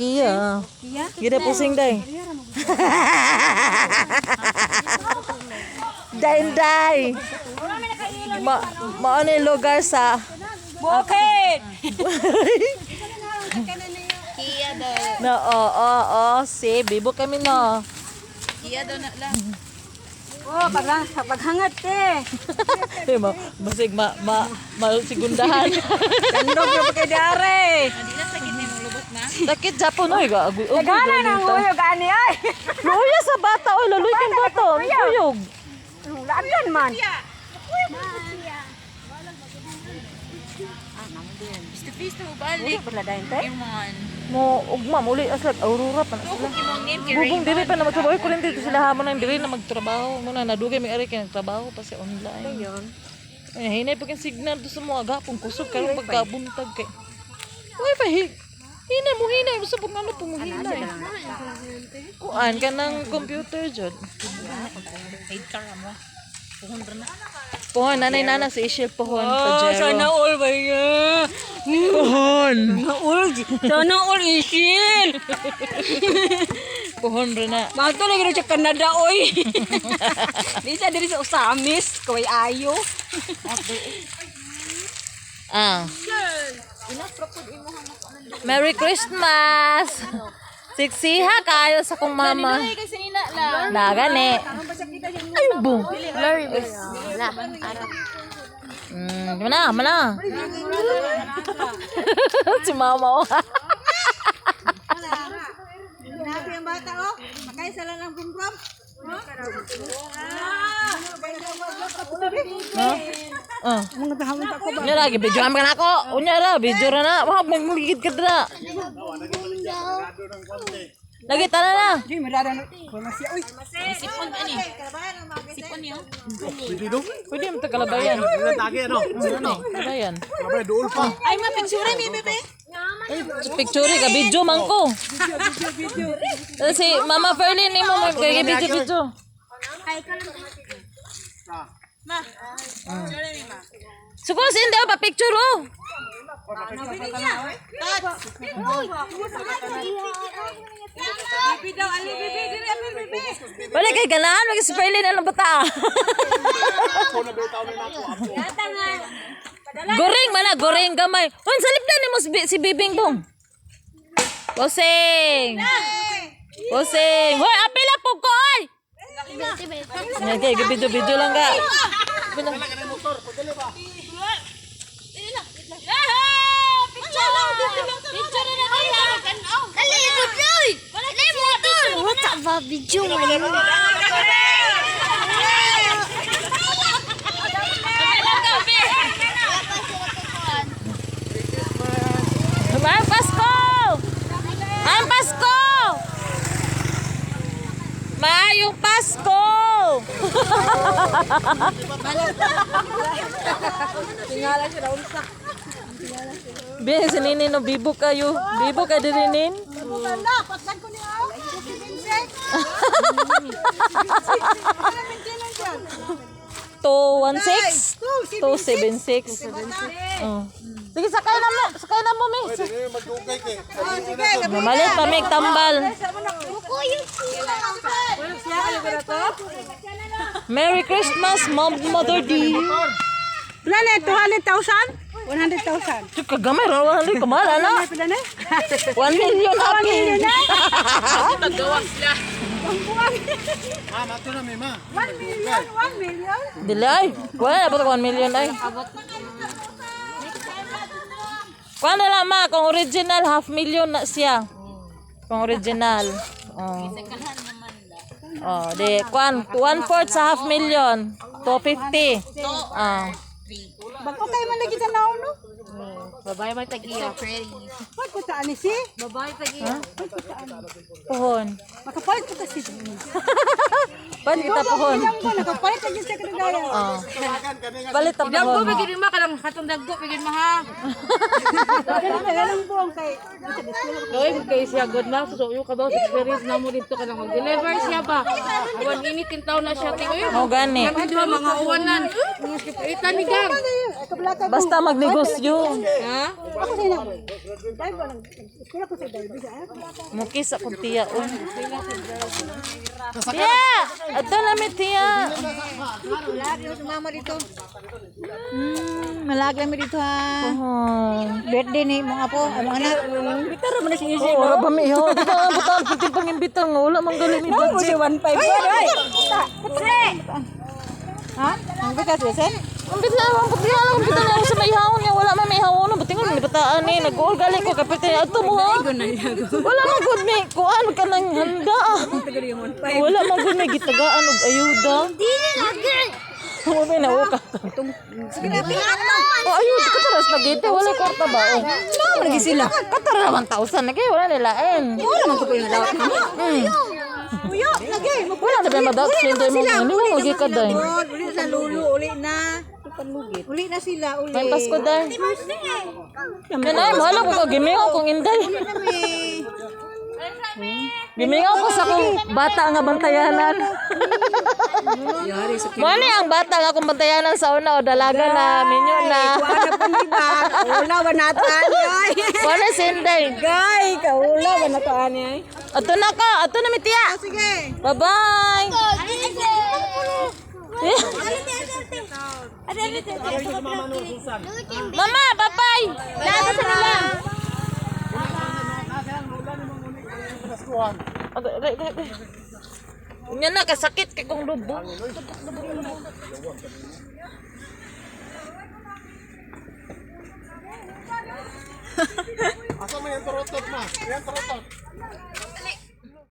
Kia. Gida pusing day. Day day. Ma mao ni lugar sa Bukid! Kia daw. No, oo, oo, oo, si bibo kami no. Kia daw na lang. Oh, pag paghangat te. Di ba? Basig ma ma masigundahan. Tandog na pa kay dare. Hindi na sakit ni lubot na. Sakit Japon oy ga. Agoy, agoy, Gana nang uyog ani ay. Luya sa bata oy, luloy kang bata. Kuyog. Laagan man. Pisto pisto balik. Wala dayon te. Imon. Mo ugma muli aslag Aurora pa na sila. Kung imong name kay Bubong dili pa na magtrabaho, kurin dito sila hamon na dili na magtrabaho. Muna nadugay may ari kay nagtrabaho pa si online. Ayun. Ay, hinay pa kang signal do sa mga gapong kusog karon pagkabuntag kay. Wifi hi. Hinay mo hinay mo sa pag ano po mo hinay. Kuan ka ng computer jud. Sidecar mo. Puhon ra na. Pohon, nanay nana si Ishil pohon Oh, Pajero. sana all ba ya? Pohon. Sana all, sana all isil. Pohon ra na. Mato lagi rin sa Canada oy. Di sa diri sa Osamis, kaway ayo. Ah. Merry Christmas! Siksiha kayo sa kong mama. Kasi nina lang. Nagani. Ay, bo. Blurry. La, ara. Mana, mana. Si mama oh. Grabe ang bata oh. Makaisa lang ang bumbrom. No? Oh. Unya lagi video ka na ako. Unya ra, video ra na. Wah, magmuligid ka na. Lagi tara na. Di marara na. Wala siya oy. Sipon ani. Sipon niyo. Pwede mo tagalabayan. Lagi ano? Ano? Kalabayan. Kabay dool pa. Ay ma picture mi bebe. Picture ka video man ko. Eh, si Mama Ferlin ni mo kay video video. Ma. Picture mi ma. Sukos hindi pa picture oh. Bibi daw ali bibi dili ali bibi. Wala kay ganahan mag si Ferlin anong bata. Ako na bitaw na nako. Apo. Goreng mana goreng gamay. Hun salip na nimo si si Bibing Bong. Bosing. Bosing. Hoy, apila po ko oy. Okay, video video lang ka. Picture na tayo. Dali, tuloy! Dali, motor! Wata ba, video man. Ang Pasko! Ang Pasko! Maayong Pasko! Be, si Nini no, bibo kayo. Bibo ka din, Nin. Wala patlag ko niya. oh. Si Vincent. 216? 276. Oh. Sige, sakay na mo. Sakay na mo, mi. Dili magdugay kay. Oh, sige. Mamalit pa, mi. Tambal. Merry Christmas, Mom, Mother D. Wala na 200,000? 100,000. Tsaka gamay, rawan na kamala na. Pila na? 1 million happy. Ma, mato na mi ma. 1 million, 1 million. Dili ay. Wala na ba 1 million ay. Kuha na lang ma, kung original, half million na siya. Kung original. Oh. Oh, di, kuan, 1/4 sa half million. 250. Ah. Bago kayo man lagi tanaw no? Babae man tag-iya. Pretty. Pag ko ta ani si? Babae tag-iya. Puhon. Makapalit ko ta si. Palit kita puhon. Ko nakapalit lagi siya kanagaya. Oh. Palit ta puhon. Pigil ma kanang katong dagko pigil ma ha. Ganang buong kay Gawin kay siya good na so yung kabaw sa experience na mo dito ka nang mag-deliver siya ba. Awan init in taon na siya tingoy. Mo gani. Kami duha mga uwanan. Ita ni gang. Kablaka ko. Basta magnegosyo. Ha? Ako sa ina. Drive ko lang. Eskwela ko sa drive. Mukis akong tiya oy. Tiya! Ato na mi tiya. Malagi sa mama dito. Malagi mi dito ha. Oh. Birthday ni mga apo, ang mga anak. Bitara mo na si Isi. Oh, wala ba mi ihaw? Di ba butang puti pang imbitang nga wala man gali mi Mo budget. si 15 ay. Ha? Ang bitas lesen? Ang bitang ang puti lang ang bitang ako sa maihawon nga wala man may ihawon. Butingon ni bataan ni nag-all gali ko kapit ato mo ha. Wala man gud mi kuan ka nang handa. Wala man gud mi gitagaan og ayuda. Dili lagi. Mo may nauka. Oh, ayun, katara spaghetti. Wala kwarta ba? Oh. No, lagi sila. Katara 1,000 na kayo. Wala nilain. Wala man ko po yung lawat mo. Uyo, lagi. Wala na ba madot? Sino mo? Ano mo lagi ka day? Uli na lulo, uli na. Uli na sila, uli. May Pasko day. Kanay, mahal ko ka gimingaw kong inday. Gimingaw ko sa akong bata nga bantayanan. Yari sa Mo ni ang bata nga akong bantayanan sa una o dalaga na minyo na. Kuha na po ni ba? Kaula ba natan ay. Mo ni si Inday. Gay, kaula ba natan ay. Ato na ka, ato na mi tiya. Sige. Bye-bye. Mama, bye-bye. Lahat sa nila. Agay, agay, agay, agay. Unya na, kasakit kay kong lubo. Asa man yung turotot ma? Yung turotot.